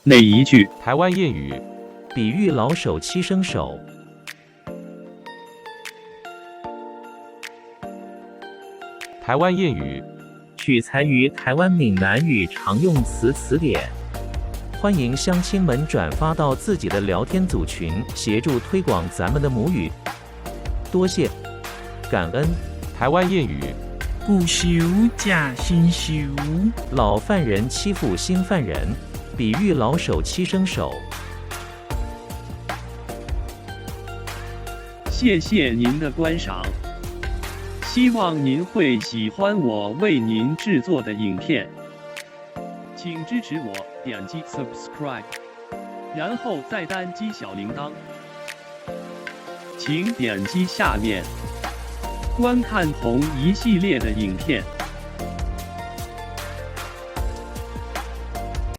哪一句？台灣諺語，比喻老手欺生手。台灣諺語，取材於台灣閩南語常用詞詞典。歡迎鄉親們轉發到自己的聊天組群，協助推廣咱們的母語。多謝，感恩。台灣諺語，舊仇食新仇。老犯人欺負新犯人，比喻老手欺生手。謝謝您的觀賞，希望您會喜歡我為您製作的影片，請支持我點擊 subscribe，然後再單擊小鈴鐺。請點擊下面觀看同一系列的影片。